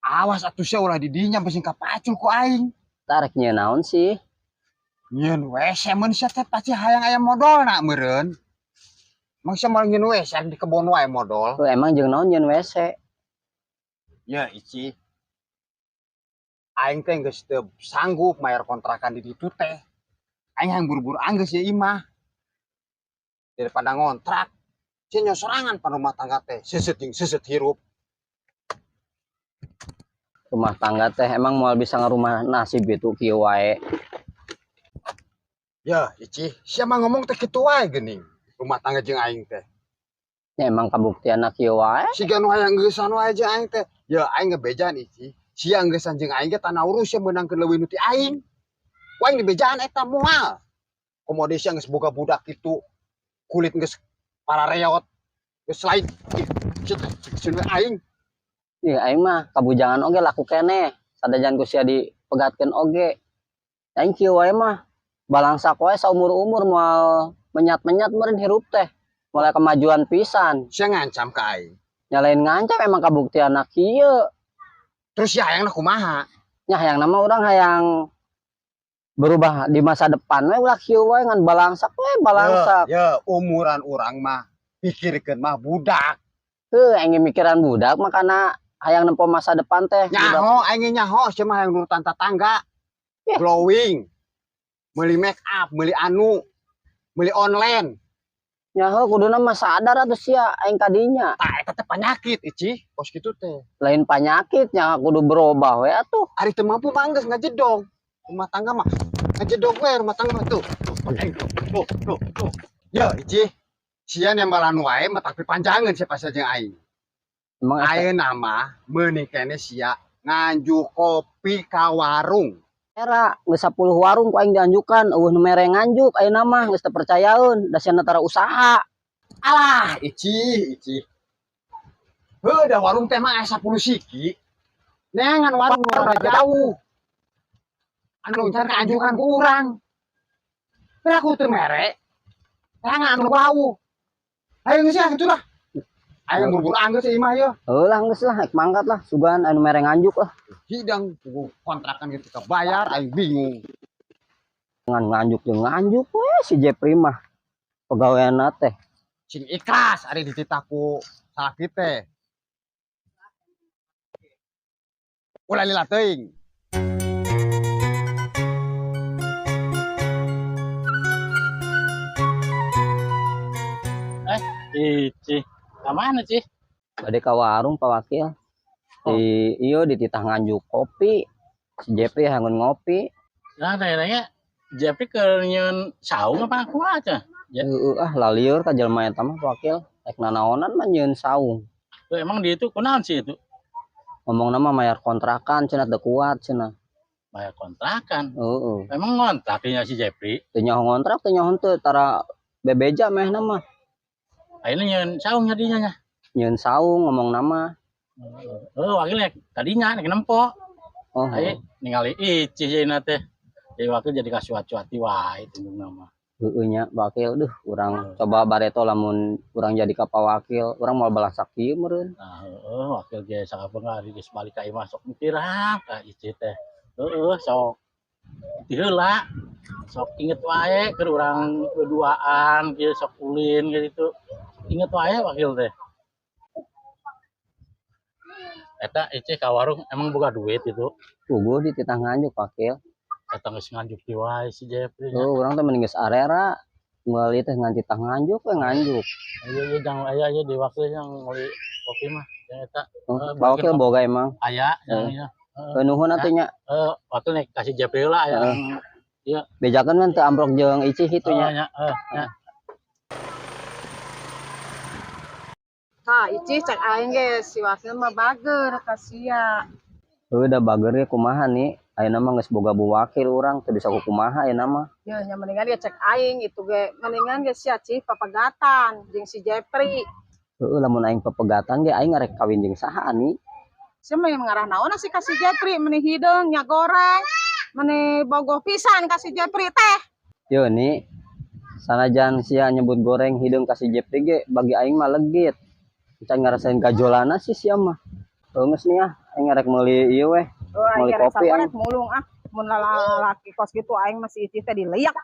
Awas atuh sia ulah di dinya beusi kapacul ku aing. Tarek nyieun naon sih? Nyieun WC mun sia teh pasti hayang aya modolna meureun. Mang sia moal nyieun WC di kebon wae modol. Tuh, emang jeung naon nyieun WC? Ya Ici. Aing teh geus teu sanggup mayar kontrakan di ditu teh. Aing hayang buru-buru anggeus ye imah. Daripada ngontrak. Sia nyosorangan pan rumah tangga teh, seuseut jeung seuseut hirup. Rumah tangga teh emang moal bisa ngarumah nasib itu kieu wae. Ya, Ici, sia mah ngomong teh kitu wae geuning. Rumah tangga jeung aing teh. Ya emang kabuktianna kieu wae. Siga nu hayang geusan wae jeung aing teh. Ya aing ngebejaan Ici. Sia geusan jeung aing ge tanah urus sia meunangkeun leuwih nu ti aing. Ku aing dibejaan eta moal. Komo deui sia geus boga budak kitu. Kulit geus parareot. Geus lain. Ih, sia teh sieun we aing. Ih, aing mah kabujangan oge laku keneh. Sadajan ku sia dipegatkeun oge. Aing kieu wae mah balangsak wae saumur-umur moal menyat-menyat meureun hirup teh. Mulai kemajuan pisan. Sia ngancam ka aing. Nya lain ngancam emang kabuktianna kieu. Terus sia hayangna kumaha? Nya hayangna mah urang hayang berubah di masa depan we ulah kieu wae ngan balangsak we balangsak. Ya, ya umuran urang mah pikirkeun mah budak. Heuh, aing mikiran budak mah kana hayang nempo masa depan teh. Nyaho, aing nyaho sia mah hayang nurutan tatangga. Ya. Glowing. Meuli make up, meuli anu, meuli online. Nyaho kuduna mah sadar atuh sia aing kadinya. Tah eta teh panyakit Ici, kos kitu teh. Lain panyakit nya kudu berubah we atuh. Ari teu mampu mah geus ngajedog. Rumah tangga mah ngajedog we rumah tangga mah tuh. Tuh, tuh, tuh, tuh. Ya Ici, sia nembalan wae mah tapi panjangan sia pasti jeung aing. Emang eta? Ayeuna mah meuni keneh sia nganjuk kopi ka warung. Era geus 10 warung ku aing dianjukan, eueuh nu mere nganjuk ayeuna mah geus teu percayaeun, da sia tara usaha. Alah, Ici, Ici. Heuh, da warung teh mah aya 10 siki. Neangan warung nu rada jauh. Anu can kaanjukan ku urang. Piraku teu mere. Neangan anu wau. Ayo geus ya kitu lah. Ayo buru-buru anggeus ieu mah yeuh. Heuh lah geus lah, rek mangkat lah, sugan anu mere nganjuk lah. Hidang puguh kontrakan gitu kebayar aing bingung. Ngan nganjuk jeung nganjuk we si Jepri mah. Pegawaianna teh. Sing ikhlas ari dititah ku salaki teh. Ulah lila teuing. Ici. Ka mana, Ci? Bade ka warung Pak Wakil. Oh. Di iyo dititah nganjuk kopi. Si Jepri hangun ngopi. Nah, tanya-tanya Jepri keur nyieun saung apa kumaha cenah? Ya. Heeh, ah lalieur ka jelema eta mah Pak Wakil. Rek nanaonan mah nyieun saung. Tuh, emang dia itu kunaon sih itu? Ngomongna mah mayar kontrakan cenah teu kuat cenah. Bayar kontrakan? Heeh. Emang ngontraknya si Jepri? Teu nyaho ngontrak, teu nyaho teu tara bebeja mehna mah. Ayeuna nyieun saung jadinya nya. Nyieun saung ngomong nama. Oh, wakil tadinya nek nempo. Oh. Aye ningali Ici jadinya teh. Jadi wakil jadi kasuat-suati wae tunduk nama. Heeh nya wakil duh urang coba bareto lamun urang jadi ka pawakil, urang moal balasak kieu meureun. Nah, heeh wakil ge sakapeung ari geus balik ka imah sok mikiran ka Ici teh. Heeh sok ti heula. Sok inget wae keur urang beduaan kieu sok ulin gitu. Inget wae wakil teh. Eta Ici ka warung emang boga duit itu. Puguh dititah nganjuk wakil. Eta geus nganjuk di wae si Jepri. Tuh, urang teh mending geus arera. Meuli teh ngan titah nganjuk we nganjuk. Aya ieu jang aya ieu di wakil yang meuli kopi mah. Yang eta. Oh, Pak Wakil boga emang. Aya, yang ieu. Heeh. Nuhun atuh nya. Heeh, wakil nek kasih Jepri lah aya. Heeh. Iya. Bejakeun mah teu amprok jeung Ici kitu nya. Heeh, nya, heeh, nya. Tah, Ici cek aing ge si wakil mah bager ka sia. Heuh, da bager ge kumaha nih? Ayeuna mah geus boga bu wakil urang teu bisa kukumaha ayeuna mah. Ya, nya mendingan ge cek aing itu ge mendingan ge sia Ci papegatan jeung si Jepri. Heuh, lamun aing pepegatan ge aing ngarek kawin jeung saha ani? Sia mah ngarah naon sih ka si Jepri meni hideung nya goreng, meni bogoh pisan ka si Jepri teh. Yo ni sanajan sia nyebut goreng hideung ka si Jepri ge bagi aing mah legit. Can ngarasain gajolana sih sia mah. Geus nih ah, Aing rek meuli ieu weh. Oh, aing Meuli rek kopi, sabar aing. mulung ah. Mun lalaki kos gitu aing masih Ici teh dileyak.